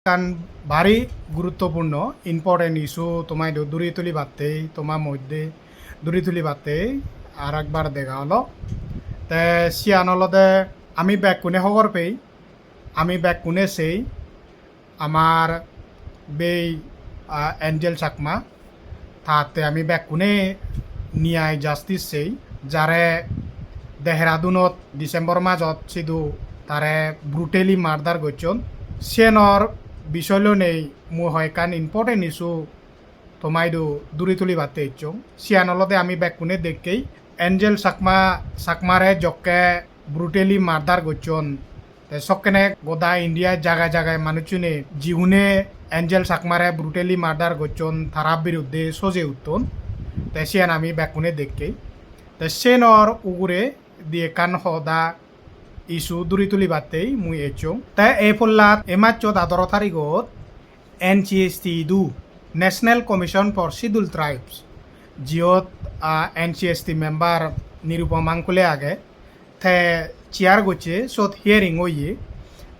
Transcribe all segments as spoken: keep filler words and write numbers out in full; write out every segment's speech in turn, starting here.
ekkan bari guruttopurno important issue toma idu duri tulibattei, toma moddhe duri tulibattei ar ekbar dega olo. Te siyan olode ami bekkune hobor pei, ami bekkune sei, amar bei, ah, Angel Chakma, tatte ami bekkune niyai, justice sei, jare Dehradunot December majot sidu tare brutally murder gocchon. Siyenor bisoy lonei mui hoi ekkan important issue toma idu duri tulibatte icchong. Siyan olode ami bekkune dekkei, Angel Chakma, Chakmare jokke brutally murder gocchon, te sokkene goda India jaga jaga manuchune, jigune Angel Chakmare brutally murder gocchon, tara biruddhe soje utton. Te siyan ami bekkune dekkei. Te senor ugure di ekkan hoda issue duri tulibattei mui ecchong. Te ei pollat ei majsot adoro tarigot N C S T idu, National Commission for Scheduled Tribes, jiyot, ah, N C S T member Nirupam Angkule age, te chair gocche, sot hearing oye.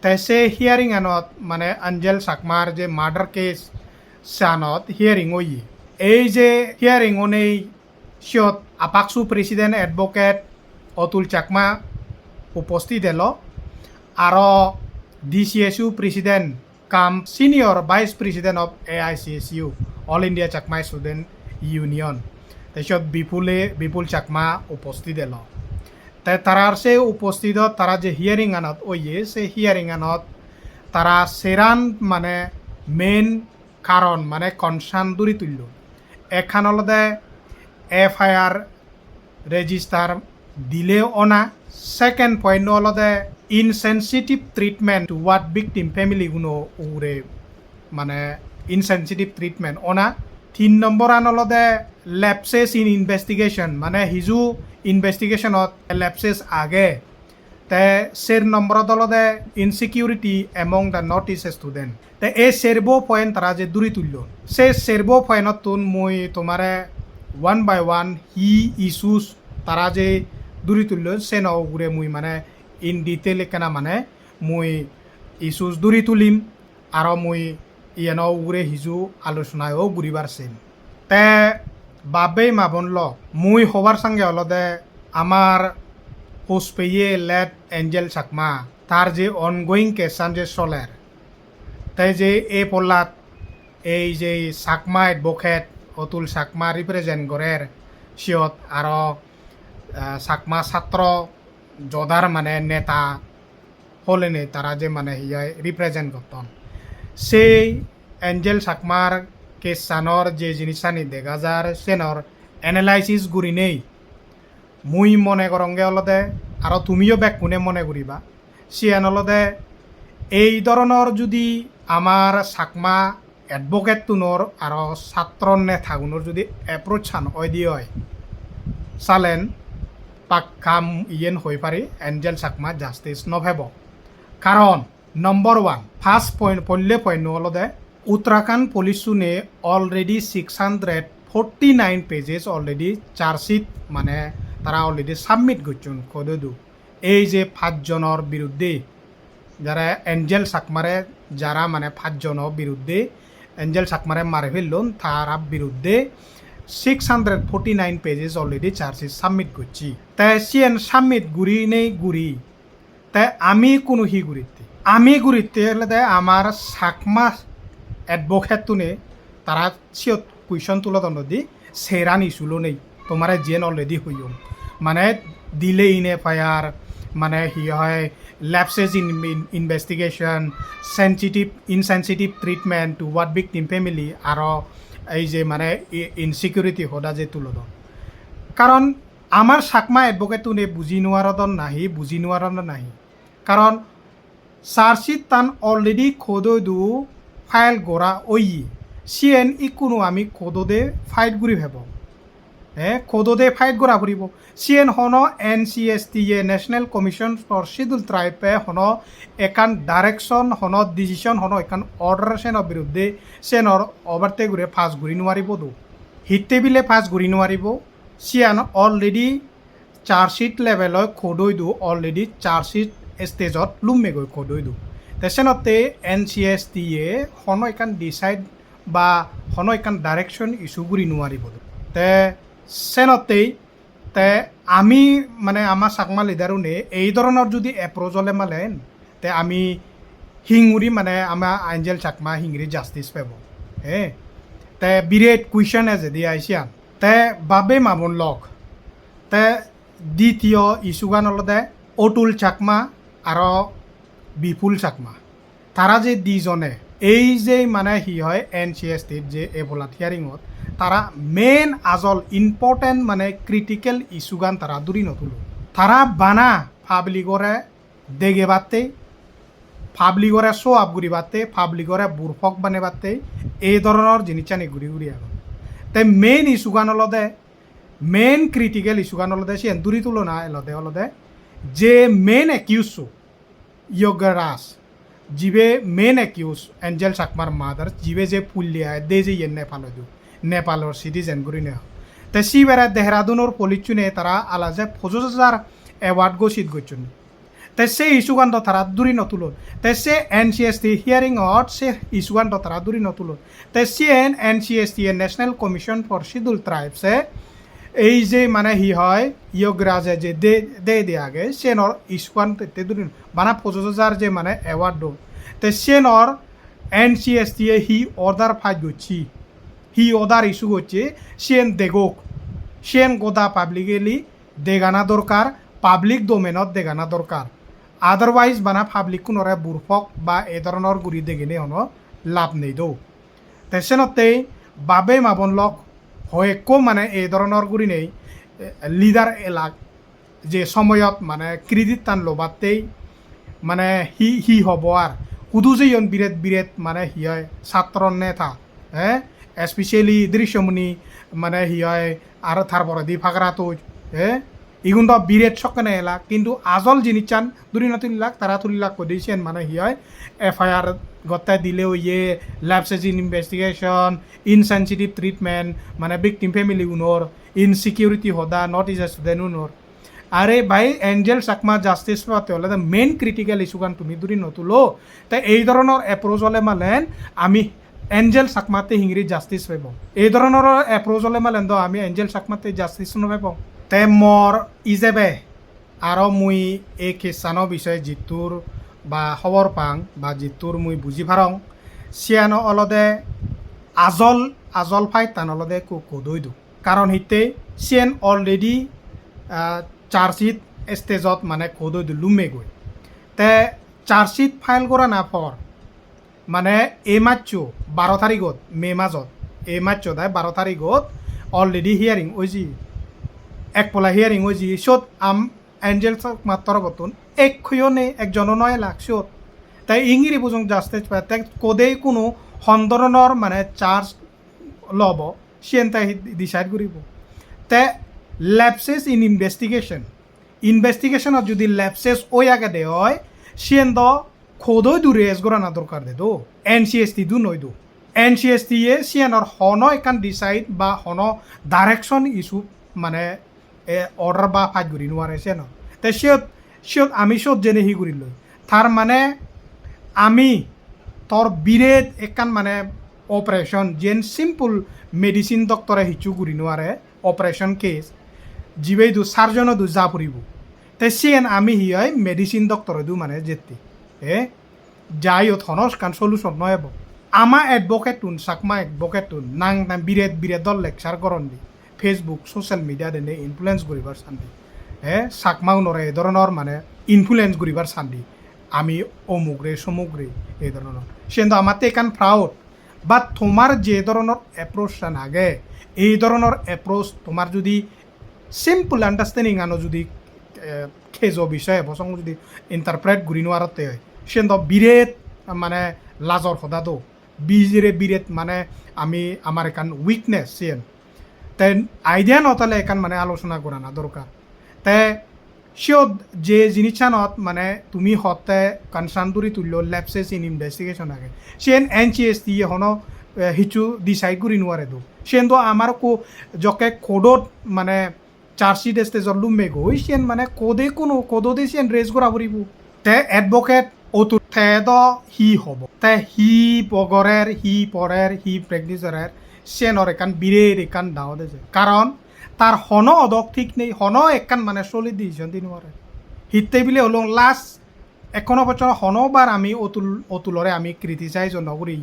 Te se hearing anot mane Angel Chakmar je murder case sanot hearing oye. Ei je hearing onei siyot APCSU President Advocate Atul Chakma uposthit elo, aro D C S U President cum Senior Vice President of A I C S U, All India Chakma Student Union, te siyot Bipule, Bipul Chakma uposthit elo. Te tarar se uposthidot tara je hearing anot oye, se hearing anot tara seran mane main karon mane concern duri tullon. Ekkan olode F I R register delay ona, second point olode insensitive treatment toward victim family guno ugure, mane insensitive treatment ona, tin number an olode lapses in investigation, mane hiju investigation ot lapses age. Te ser number ot olode insecurity among the North East student. Te ei serbo point tara je duri tullon, se serbo point ottun mui tomare one by one hi issues tara je duri tullon, seno ugure mui mane in detail ekkena mane mui issues duri tulim, aro mui iyeno ugure hiju alochona o guribar sem. Te bab bei ma bon lok, mui hobar sange olode amar hospeye late Angel Chakma, tar je ongoing case an je soler, te je ei pollat ei je Chakma advocate Atul Chakma represent gorer, siyot aro, ah, Chakma satro jodar mane neta holenei tara je mane hi hoi represent gotton. Sei Angel Chakmar case anor je jinisani dega jar, senor analysis gurinei mui mone goronge olode, aro tumiyo bekkune mone guriba, siyan olode ei doronor judi amar Chakma advocate-unor aro satro netagunor judi approach-an oide oi, salen pakka iyen hoi pari, Angel Chakma justice no pebo. Karon number one, first point, poille point-o olode Uttarakhand police-une already six hundred forty-nine pages already charge sheet mane tara already submit gocchon, court-odu. Ei je pajjonor biruddhe, jara Angel Chakmare, jara mane pajjono biruddhe, Angel Chakmare mari fellon, tara biruddhe six hundred forty-nine pages already charge sheet submit gocche. Te siyen submit gurinei guri, te ami kunu hi guritte? Ami guritte olode amar Chakma advocate-une tara siyot question tulodon di, seran issue lonei, tomare jiyen already hoyong, mane delay in F I R, mane hi hoi, lapses in, in investigation, sensitive, insensitive treatment toward victim family, aro ei je mane i-, insecurity hoda je tulodon. Karon amar Chakma advocate-une buji nuarodon nahi, buji nuarodon nahi. Karon charge sheet-tan already court-odu file gora oye. Siyen ikkunu ami court-ode fight guri pebo. Eh, court-ode fight gora puribo. Siyen hono N C S T A, National Commission for Scheduled Tribe-e hono ekkan direction, hono decision, hono ekkan order seno biruddhe, senor oborte guri pass guri nuaribo do. Hitte bile pass guri nuaribo? Siyan already charge sheet level oi court-odu, already charge sheet stage-ot lummegoi court-odu. Te senotte N C S T A hono ekkan decide ba hono ekkan direction issue guri nuaribo. Te senottei te ami mane ama Chakma leader-une ei dhoronor judi approach ole malen, te ami hinguri mane ama Angel Chakma hinguri justice pebo. He? Te biret question ejede ai siyan. Te babe ma bon lok. Te ditiyo issue-gan olode Otul Chakma aro Bipul Chakma. Tara je dijone ei je mane hi hoi N C S T-r je ebolat hearing-ot tara main ajol important mane critical issue-gan tara duri no tulon. Tara bana public-ore degebatte, public-ore show up guribatte, public-ore burphok banebatte ei dhoronor jinissani guri guri agon. Te main issue-gan olode, main critical issue-gan olode siyen duri tulona elode olode je main accused-o Yogaraj, jibe main accused Angel Chakmar mother, jibe je pulle ai de je iyen Nepal-oidu, Nepalor citizen gurine. Te sibere Dehradunor police-une tara alaje pojoj hajar award ghoshit gocchon. Te se issue-gan do tara duri no tulon. Te se N C S T hearing-ot se issue-gan do tara duri no tulon. Te siyen N C S T, National Commission for Scheduled Tribes-e ei je mane hi hoi Yogaraj-e je de de de age siyenor issue-gan te te duri no. Bana pojoj hajar je mane award do. Te siyenor N C S T-e hi order pass gocche, hi order issue gocche, siyen degok. Siyen goda publicly degana dorkar, public domain-ot degana dorkar. Otherwise bana public-kunore burphok ba ei dhoronor guri degene hono lab nei do. Te senottei babe ma bon lok hoyekko mane ei dhoronor gurinei, eh, leader elak je somoyot mane credit-tan lobattei mane hi, hi hobo ar. Hudu jeyon biret biret mane hi hoi satro neta, eh? Especially Drishyamuni mane hi hoi ar tar poredi Pagara Touch, eh? Igun do biret sokkene elak, kintu ajol jinissan duri no tulilak, tara tulilak hoide siyen mane hi hoi F I R gotte delay oye, lapses in investigation, insensitive treatment, mane victim family unor, insecurity hoda, notice student unor. Are bhai, Angel Chakma justice pebatte olode main critical issue-gan tumi duri no tulo. Te ei dhoronor approach ole malen ami Angel Chakmatte hingiri justice pebong. Ei dhoronor approach ole malen do ami Angel Chakmatte justice no pebong. Te mor ijebe aro mui ei case-ano bisoye jittur ba hobor pang ba jittur mui buji parong, siyano olode ajol, ajol fight-tan olode ekko court-o idu. Karon hitte siyen already, ah, charge sheet stage-ot mane court-o idu lumme goi. Te charge sheet file gorana por mane ei majcho baro tarigot, May majot, ei majcho dai baro tarigot already hearing oye, ek pola hearing oye, siyot am Angel Chakmar torobottun ekkoyo nei, ekjono no elak siyot. Te ingiri bujong justice pay, te kodei kuno hon dhoronor mane charge lobo, siyen te hi decide guribo. Te lapses in investigation, investigation-ot judi lapses oi agede oi, siyen do court-o idu raise gorana dorkar de do, N C S T idu noi do. N C S T-e siyanor hono ekkan decide ba hono direction issue mane, eh, order ba pass guri nuare siyanor. Te siyot, siyot ami siyot jene hi guriloi? Tar mane ami tor biret ekkan mane operation, jen simple medicine doctor-e hissu guri nuare, operation case, jibe idu surgeon-o idu ja puribo. Te siyen ami hi hoi medicine doctor-o idu mane jette. Eh? Jai hot hono ekkan solution no ebo. Ama advocate-un, Chakma advocate-un nang nang biret biret dol lecture goron di. Facebook, social media dene influence guribar sandi. Eh, Chakma unore ei dhoronor mane influence guribar sandi. Ami omugre, somugre ei dhoronor. Siyen do amatte ekkan proud. But tomar je dhoronor approach-an age, ei dhoronor approach tomar judi simple understanding-ano judi, eh, case-o bisoye bosong judi interpret guri nuarotte oi, siyen do biret mane lajor hoda do. Bijire biret mane ami amar ekkan weakness siyen. Te idea no thale ekkan mane alochona gorana dorkar. Te siyot je jinissanot mane tumi hotte concern duri tullo lapses in investigation age. Siyen N C S T-e hono, eh, hissu decide guri nuare do. Siyen do amar ekku jokke court-ot mane charge sheet stage-ot lumme goi, siyen mane court-e kuno, court-ot siyen raise gora puribo. Te advocate Otul te do hi hobo? Te hi bogorer, hi porer, hi practice orer, siyenor ekkan biret ekkan doubt eje. Karon tar hono odok thik nei, hono ekkan mane solid decision di no parer. Hitte bile olong last ekkono bojor hono bar ami Otul, Otulore ami criticize o no guri,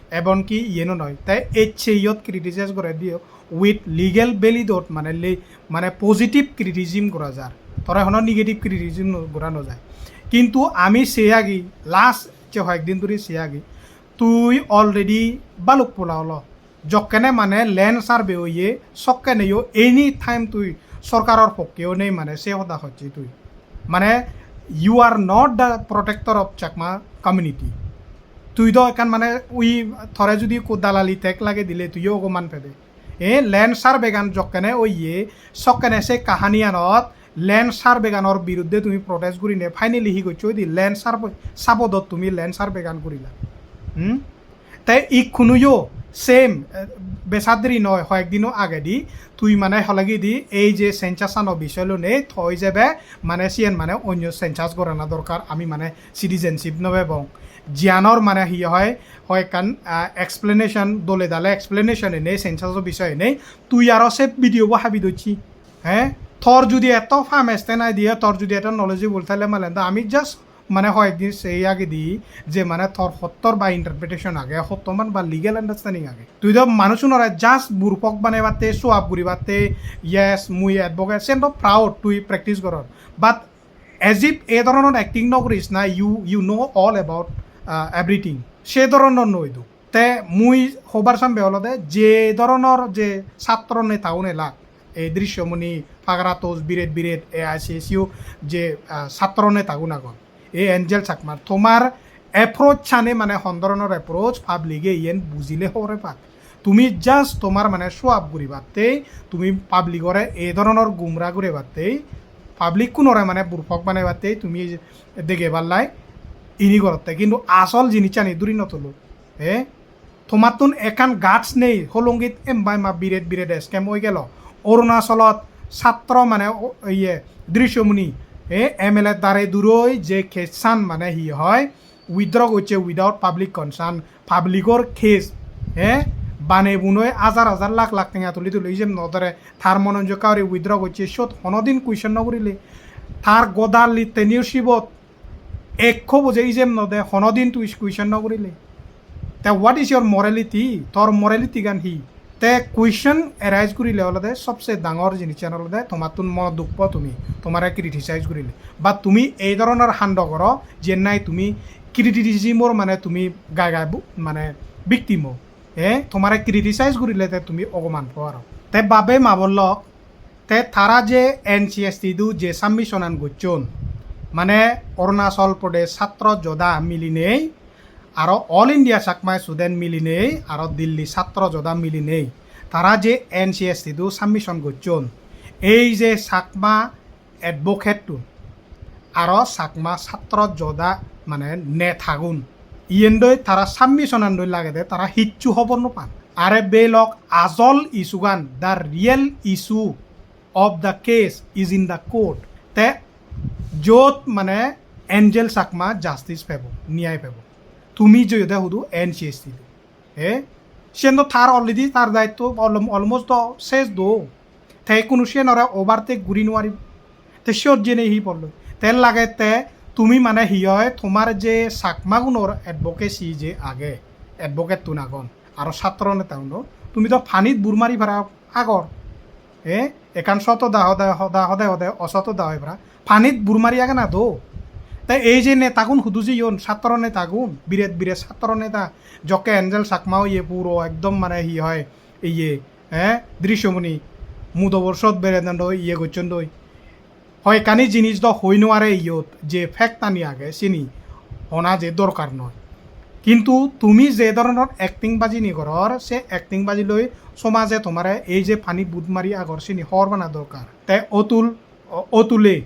ebon ki iye no noi. Te ecche iyot criticize gore diyo with legal valid ot mane le-, mane positive criticism gora jar. Tore hono negative criticism no-, gora no jai. Kintu ami se agi, last je hoyek din dhuri se agi, tui already baluk pola olo. Jokkene mane land survey oye, sokkeneyo any time tui sorkaror pokke onei mane se hoda hocche tui. Mane you are not the protector of Chakma community. Tui do ekkan mane ui tore judi ekko dalali tag lage dile tuiyo ogoman pebe. E land survey gan jokkene oye, sokkene se kahaniyanot land survey ganor biruddhe tumi protest gurine finally hi goccho di land survey, sabodot tumi land survey gan gurila. Hmm? Te ikkunuyo same, eh, besadri noi, hoyek dino agedi tui mane holegidi ei je census ano bisoy loinei toi jebe mane siyen mane onyo census gorana dorkar, ami mane citizenship no pebong. Jiyanor mane hi hoi, hoi ekkan, ah, explanation, dole dale explanation enei census o bisoy enei, tui aro se video bo habi docchi. He? Tor judi eto farm stand idea, tor judi eto knowledgeable thale malen do ami just mane hoyek din sei agedi je mane tor hottor ba interpretation age, hottoman ba legal understanding age. Tui do manuchunore just burpok banebatte, show up guribatte, yes, mui advocate, sen do proud tui practice goror. But as if e dhoronor acting no guris na, you, you know all about, uh, everything. Se dhoronor noi do. Te mui hobar sambe olode je dhoronor je satro netagun elak, ei Drishyamuni, Pagara Tosh, biret biret A I C S U je, ah, satro netagun agon, ei Angel Chakmar, tomar approach chane mane hon dhoronor approach, public e iyen bujile hobore pat. Tumi just tomar mane show up guribatte, tumi public ore ei dhoronor gumra guribatte, public kunore mane burpok banebatte tumi dege pallai ini gorotte, kintu asol jinichani duri no tulo. Eh? Tomattun ekkan guts nei, holongit embai ma biret biret scam oi gelo. Arunachalot satro mane o-, iye, Drishyamuni, eh, M L A dare duroi je case-an mane hi hoi, withdraw gocche without public consent, public-or case, eh, bane bunoi hajar hajar lakh lakh tenga tuli tuli ijem no dore, tar monon jokka guri withdraw gocche, siyot honodin question no gurile, tar godali tenureship-ot ekko boje ijem no de, honodin tui question no gurile. Te what is your morality? Tor morality gan hi? Te question arise gurile olode sobse dangor jinissan olode tomattun mono duk po tumi, tomare criticize gurile. But tumi ei dhoronor hando goro, jen nahi tumi criticism-or mane tumi gai gai bu-, mane victim o. Eh, tomare criticize gurile te tumi ogoman po aro. Te babe ma bon lok, te tara je N C S T du je submission an gocchon, mane Arunachal Pradesh Satro Joda milinei, aro All India Chakma Student milinei, aro Delhi Satro Joda milinei, tara je N C S T du submission gocchon, ei je Chakma advocate-tun aro Chakma Satro Joda mane netagun, iyendoi tara submission-andoi lagede tara hissu hobor no pan. Are belok ajol issue-gan, the real issue of the case is in the court. Te jot mane Angel Chakma justice pebo, niyai pebo. Tumi joyode hudu N C S T du. Eh? Siyen do tar already tar daitto alom-, almost do ses do. Te ikkunu siyenore overtake guri nuari. Te siyot jene hi pollo? Te lage te tumi mane hi hoi, tomar je Chakmagunor advocacy je age, advocate tun agon, aro satro neta uno, tumi do panit bur mari para agor. Eh? Ekkan soto da hoda, hoda hode hode osoto da hoi para. Panit bur mari age na do. Te ei je netagun hudu jeyon, satro netagun, biret biret satro neta, jokke Angel Chakma oye puro ekdom mane hi hoi, iye, eh, Drishyamuni, mudo borsot beredon do iye gocchon doi. Hoyekkani jinis do hoi nuare iyot je fact ani age sini hona je dorkar noi. Kintu tumi je dhoronor acting bajini goror, se acting baji loi somaje tomare ei je pani but mari agor sini hobor pana dorkar. Te Otul, O-, Otule,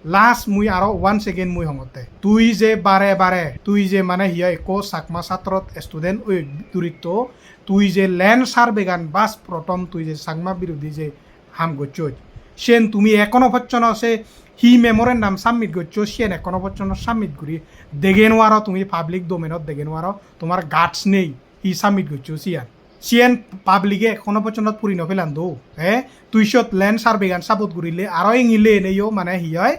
last mui aro once again mui hongotte. Tui je bare bare, tui je mane hiya ekko Chakma satrot student oi duritto, tui je land survey gan bas prothom tui je Chakma birodhi je ham gocchoj. Sen tumi ekhono pojjonto se Hi memorandum submit goccho, siyen ekhono pojjonto submit guri dege nuaro, tumi public domain-ot dege nuaro, tomar guts nei hi submit goccho siyan. Siyen public-e ekhono pojjonto puri no pelan do, eh? Tui siyot land survey-gan support gurile aro ingile eneyo mane hi oi,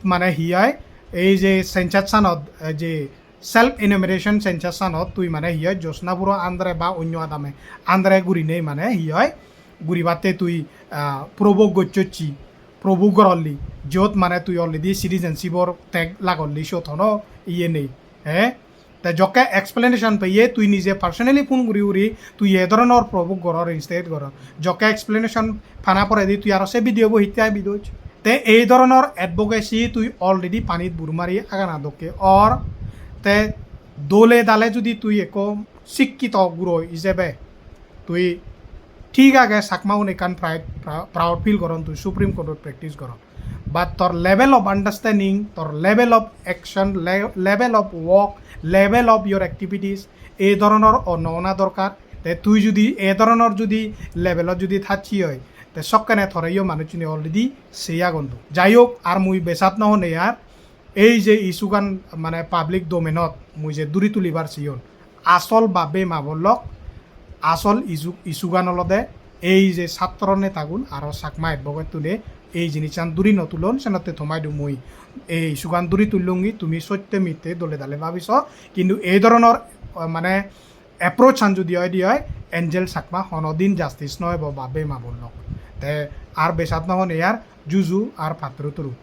mane hi oi, ei je census-anot, eh, je self enumeration census-anot tui mane hi oi, Josna puro under-e ba onyo adame under-e gurinei mane hi oi, guribatte tui, ah, provoke gocchocchi, provoke gorolli, jiyot mane tui already citizenship-or tag lagolli, siyot hono iye nei, eh? Te jokke explanation peye tui nije personally phone guri guri tui e dhoronor provoke goror, instigate goror. Jokke explanation pana poredi tui aro se video bo hitte ai bidoj. Te ei dhoronor advocacy tui already panit bur mari agana dokke or. Te dole dale judi tui ekko sikkito guro ijebe tui thik age, Chakmaun ekkan pride, pra-, proud feel goron, tui Supreme Court-ot practice goron. But tor level of understanding, tor level of action, le-, level of work, level of your activities, ei dhoronor onno ona dorkar. Te tui judi ei dhoronor judi level-ot judi thacchi oi, te sokkene toreyo manuchchune already sei agon do. Jai hok, ar mui besat no honei ar, ei je issue-gan mane public domain-ot mui je duri tulibar seyon, asol bab-bei ma-bon lok, asol issue, issue-gan olode ei je satro netagun aro Chakma advocate-tune ei jinissan duri no tulon, senotte tomaidu mui ei issue-gan duri tullongi, tumi sotte mitte dole dale babiso, kintu ei dhoronor, eh, mane approach-an judi oide oi, Angel Chakma honodin justice no obo bab-bei ma-bon lok. Te ar besat no honei ar, juju ar patturu turu.